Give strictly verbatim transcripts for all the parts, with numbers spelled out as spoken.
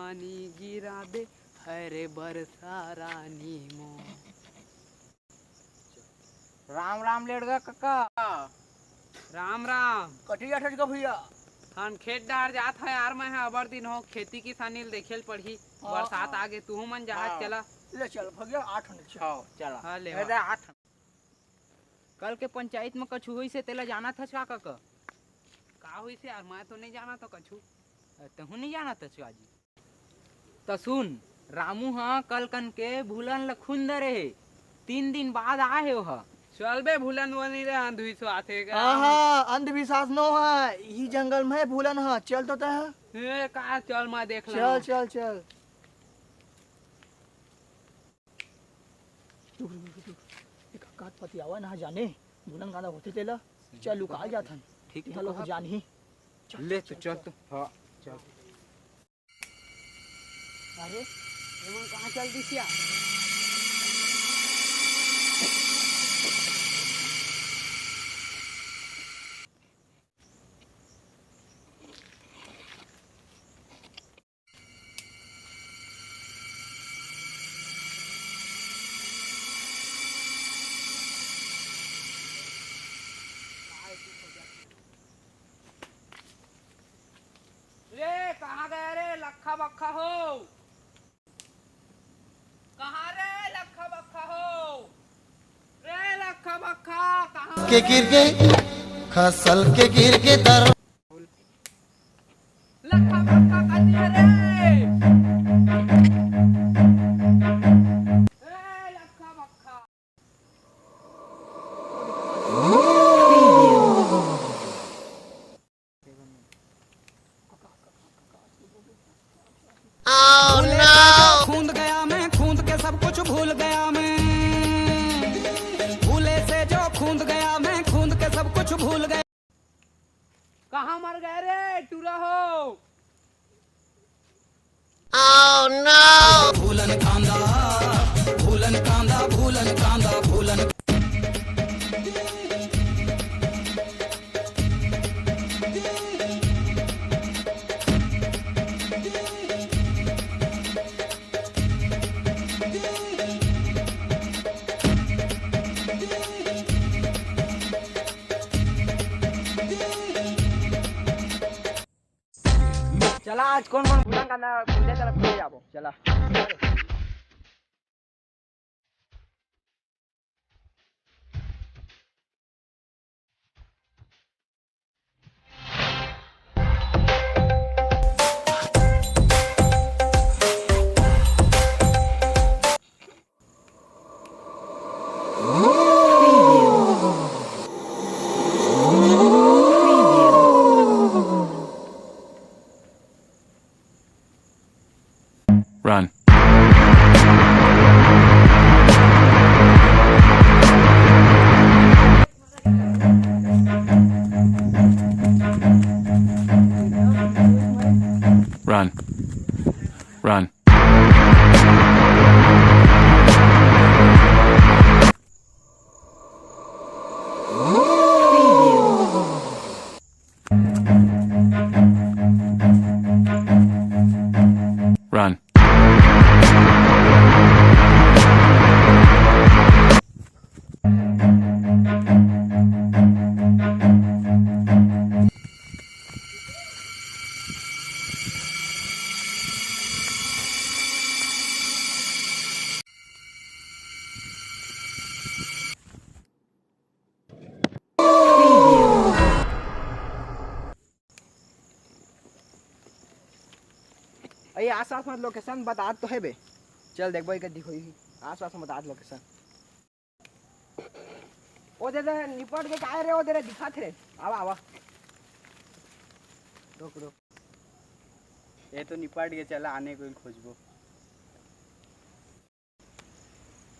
पानी गिरा दे, हरे बरसा रानी मोर। राम राम लेड़गा कका। राम राम। कटिया ठटका भैया। हम खेत डार जात हन यार, मैं ह अबर दिन हो खेती किसानी ल देखे ल पड़ही। हाँ, बरसात हाँ। आगे, तुहू मन जहाज हाँ। चला। ले चल भैया, आठ मिनट चल। हाँ, चला। हाँ, ले ए बा। दे, आठ। कल के पंचायत में कछु होइस हे, तेला जानत हस का कका? का होइस हे यार, मैं तो नहीं जानत हँव कछु। अ, तहूँ नहीं जानत हस का जी? त सुन, रामू ह कल कन के भूलन ल खून दे रहे, तीन दिन बाद आए हे ओह। चल बे भूलन, वो नहीं रहे, अंधविश्वास हे का? आहा, अंधविश्वास नो है, यही जंगल में भूलन ह, चल तो तय। ए, का चल, मैं देख चल, लेहूँ। चल, चल। रुक, रुक, रुक, रुक। एक काट पतियावा ना जाने, भूलन कांदा होथे तेला। चल, लुका जात हन। ठीक तेहा तो लोग कहा। जानही। चल, ले चल, तो चल चल। तो। हाँ, चल। अरे, एमन कहाँ चल दिस या? रे, कहाँ गया रे लखा बखा हो? कहाँ रे लखा बखा हो? रे लखा बखा, कहाँ के रे? गिर गए, खसल के गिर के दर। लखा बखा कहाँ रे? ए लखा बखा। भूले से जो खूंद गया मैं, खूंद के सब कुछ भूल गया मैं। भूले से जो खूंद गया मैं, खूंद के सब कुछ भूल गया। कहाँ मर गए रे टूरा हो? भूलन कांदा, भूलन कांदा, भूलन कांदा, भूलन। चला, आज कोन कोन भूलन कांदा पूजा तरफ ले जाबो, चला। Run. Run. Run. Run. अरे आसपास में location बतात तो हे बे। चल देखबो एक दिख होही। आसपास में बतात location। ओ दे दे निपट के काय रे, ओ दे रे दिखात रे। आवा, आवा। रुक, रुक। ये तो निपट के चला आने को खोजबो।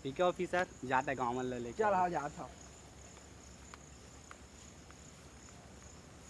ठीक है officer, जाता गाँव मन ल लेके। चल, हाँ, जात हँव।